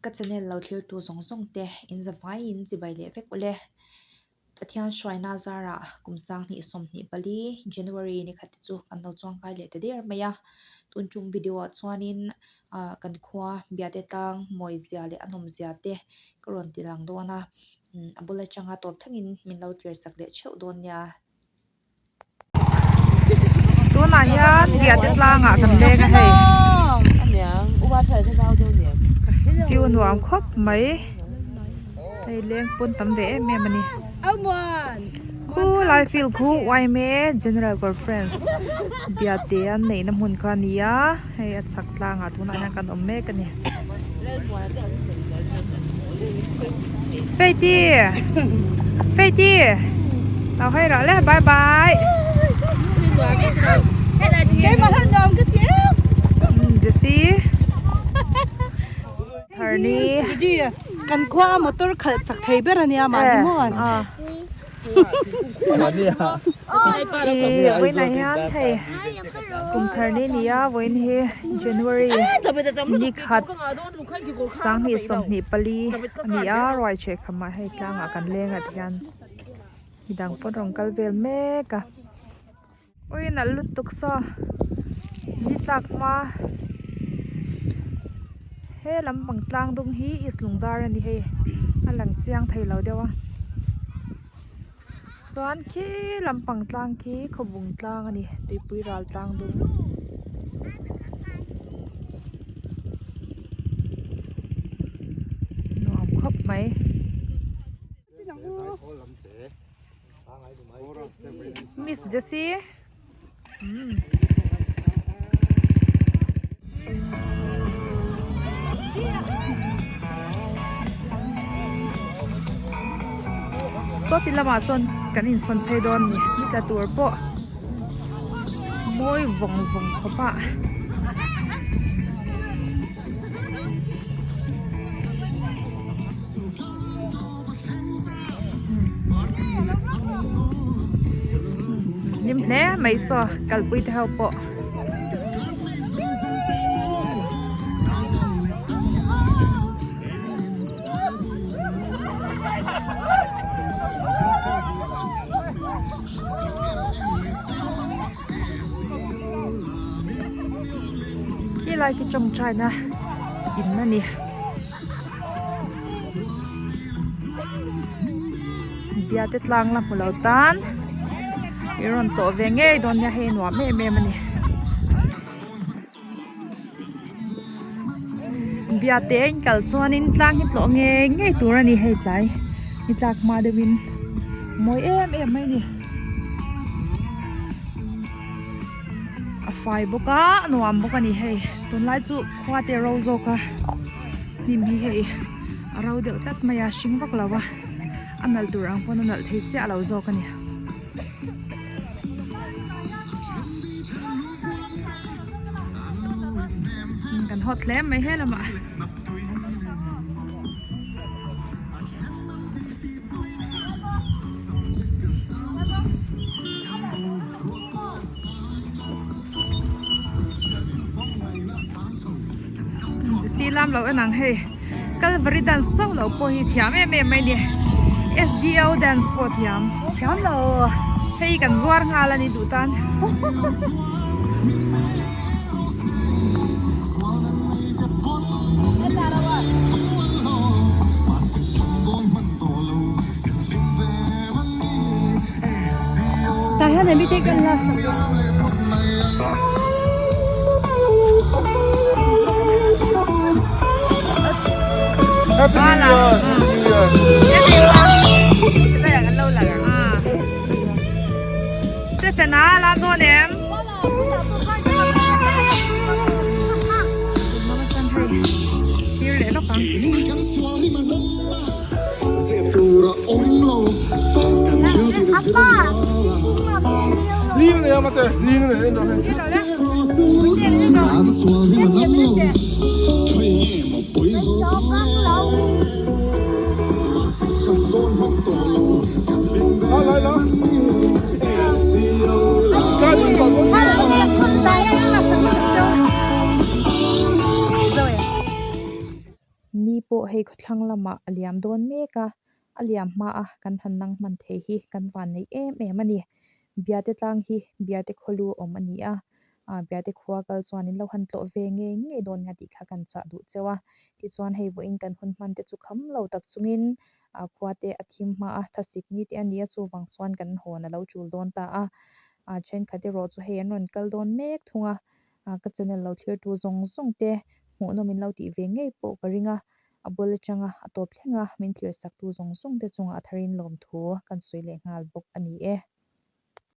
Ka channel lo thlirtu zawng zawng te in zavaiin chibai leh vek ule. Pathian hruaina zarah kum sanghnih 24 January ni khat te chu kan lo chuangkai leh ta der mai a. Tun tum video ah chuanin ah kan khua Biate tlang mawizia leh a nawmzia te ka rawn ti lang dawn a. A bul atanga tawp thlengin min lo tlir sak leh theuh dawn nia. Tunah hian Biate tlangah kan leng a hei. View nuam khawp mai. Hei leng pawn tam ve em em a ni. Khu lai field khu YMA General Conference Biate an neihna hmun kha a ni a. Hei a chhak tlangah tunah hian kan awm mek a ni. Feiti Feiti Tao hay rõ le bye bye Jessie Tharni Kan khua motor khalh chak thei ber ania mahni maw Vawiinah hian hei kum thar ni ni a vawiin hi January ni khat 2024 a ni a ruai chheh khamah hei tlangah kan leng ah te hian midang pawn rawn kal vel mek a awi nalh lutuk saw ni tlak hma he lampang tlang dum hi east lungdar a ni hei a lang chiang thei lo deuh a chuan khi lampang tlang khi khawbung tlang a ni tuipui ral tlang dum. Nuam khawp mai. Miss Jessie. Mm. Sawti lamah chuan kan insawn phei dawn ni ni tla tur pawh mawi vawng vawng khawp a. Hlim hle mai saw kalpui te ho pawh. Helai khi tawngtaina in a ni. Biate tlang la hmu lo tan i rawn tlawh ve ngei dawn nia hei nuam em em a ni. Biate a inkal chuanin tlang hi tlawh ngei ngei tur a ni hei tlai ni tlak hma deuhin mawi em em mai a ni. A fai bawk a a nuam bawk a ni hei tunlai chu khua te a ro zawk a hnim hi hei a ro deuh tlat mai a hring vak lo a a nalh tur ang pawn a nalh thei chiah lo zawk a ni. Kan hawt hle mai he lamah. Si lam lo en ang hei Calvary dance chauh lo pawh hi thiam em em mai a ni S_D_O dance pawh thiam thiam lo hei kan zuar nghal a ni duh tan. Tah hian emi te kan la sak Happy New Year! Happy New Year! Stephen a lam dawn em? Thlir leh lawk ang. Ni pawh hei khawthlang lamah a liam dawn mek a, a liam hma a kan han nang hman thei hi kan van neih em em a ni. Biate tlang hi Biate khawlu awm a ni a, ah Biate khua kal chuan in lo han tlawh ve ngei ngei dawn nia tih kha kan chah duh cheu a. Tichuan hei vawiin kan hun hman te chu kham lo tak chungin ah khua te a thim hma a, thlasik ni te a ni a, chuvang chuan kan hawn a lo tul dawn ta a. Ah thenkhat erawh chu hei an rawn kal dawn mek thung a, ah ka channel lo thlir tu zawng zawng te hmuhnawm in lo tih ve ngei pawh ka ring a, a bul atanga a tawp thleng a min thlir sak tu zawng zawng te chungah a tharin lawmthu kan sawi leh nghal bawk a ni e.